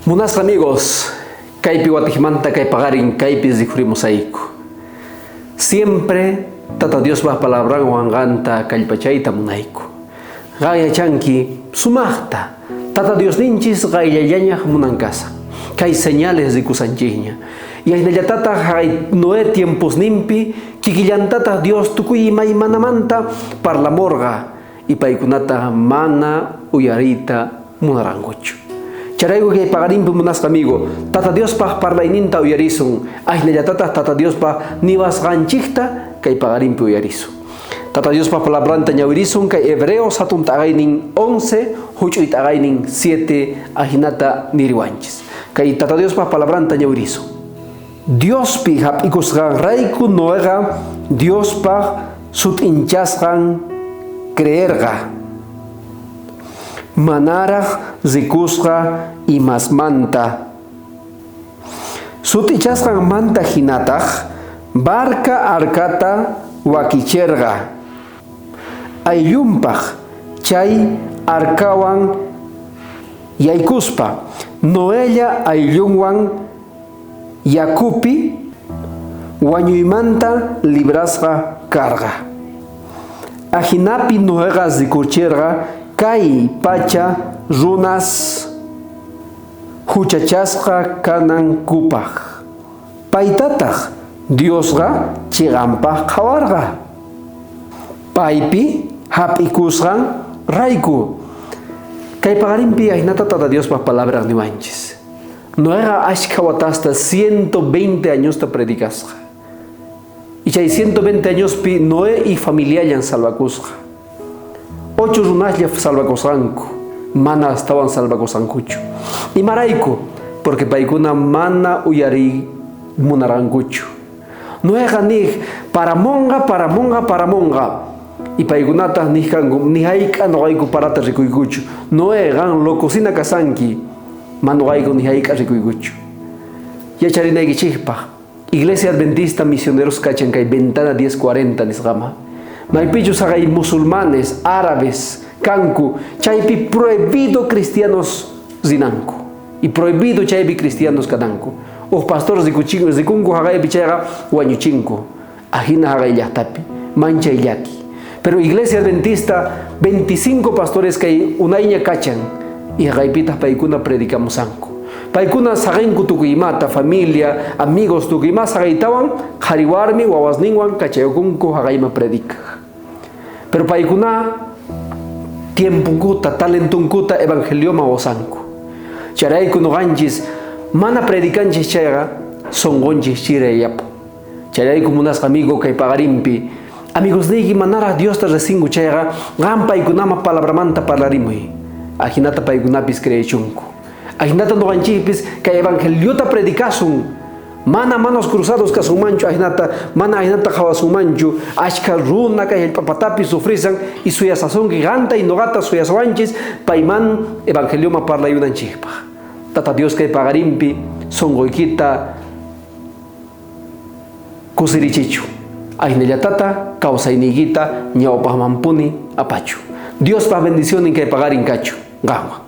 Munasqa amigos, kaypi watejmanta kay paqarin kaypi rikhurimusayku. Siempre Tata Diospa palabranwan qanta kallpachayta munayku. Qan yachanki sumajta Tata Diosninchis qayllallaña jamunan kashan. Kay señales rikusanchejña. Y ajinallatataj jaqay Noé tiemposninpi kikillantataj Dios tukuy imaymanamanta parlamorqa y paykunataj mana uyariyta munarankuchu. Chayrayku kay paqarinpi munasqa amigo, Tata Diospaj parlayninta uyarisun, ajinallatataj Tata Diospa niwasqanchejta kay paqarinpi uyarisun. Tata Diospa palabranta ñawirisun kay Hebreos jatun t'aqaynin 11, juch'uy t'aqaynin 7 ajinata niriwanchis. Kay Tata Diospa palabranta ñawirisun. Diospi jap'ikusqanrayku Noeqa Diospa sut'inchasqan creerqa. Manaraj rikusqa imasmanta. Sut'ichasqanmanta jinataj barca arcata wakicherqa. Ayllunpaj chay arcawan yaykuspa, Noella ayllunwan yakupi wañuymanta librasqa karqa. Ajinapi Noeqa rikucherqa kay pacha runas juchachasqa kanankupaj. Paytataj Diosqa cheqanpaj qhawarqa, paypi jap'ikusqanrayku. Kay paqarinpi ajinata Tata Diospa palabran niwanchis. Noeqa ashkha watasta 120 añosta predicasqa. Y chay 120 añospi Noé y familiallan salvakusqa. Ocho runaslla salvakusqanku, mana astawan salvakusqankuchu. Imarayku? Porque paykuna mana uyariy munarqankuchu. Noeqa nej, paramonqa, paramonqa, paramonqa. Y paykunataj nej kanku, ni jayk'a noqayku parata rikuykuchu. Noé, qan locosina kasanki, ma noqayku ni jayk'a rikuykuchu. Yacharinaykichejpaj, Iglesia Adventista misioneros kachan kay Ventana 1040 nisqama. Maypichus jaqay musulmanes, árabes kanku, chaypi prohibido cristianos rinanku. Y prohibido chaypi cristianos kananku. Uj pastor rikunku jaqaypi chayqa wañuchinku. Ajina jaqay llajtapi, manchay llaki. Pero Iglesia Adventista 25 pastores kay unayña kachan y jaqaypitaj paykuna predicamusanku. Paykuna saqenku tukuy imata, familia, amigos, tukuy ima saqeytawan qhari warmi wawasninwan kachayukunku jaqayman predicaj. Pero paykuna tiemponkuta, talentonkuta evangelioman wasanku. Chayrayku noqanchis mana predicanchis chayqa sonqonchis chirayapun. Chayrayku munasqa amigo kay paqarinpi, amigosniyki manaraj Diosta resinku chayqa, qan paykunaman palabramanta parlarimuy. Ajinata paykunapis creechunku. Ajinata noqanchikpis kay evangeliota predicasun. Mana manos cruzados kasunmanchu ajinata, mana ajinata qhawasunmanchu. Ashkha runa kay jallp'apatapi sufrisan y suyasasunki qanta y noqata suyasawanchis payman evangelioman parlayunanchikpaq. Tata Dios kay paqarinpi sonqoykita kusirichichu. Ajinallatata kawsayniykita ñawpajmanpuni apachu. Diospa bendicionnin kay paqarin kachu qanwan.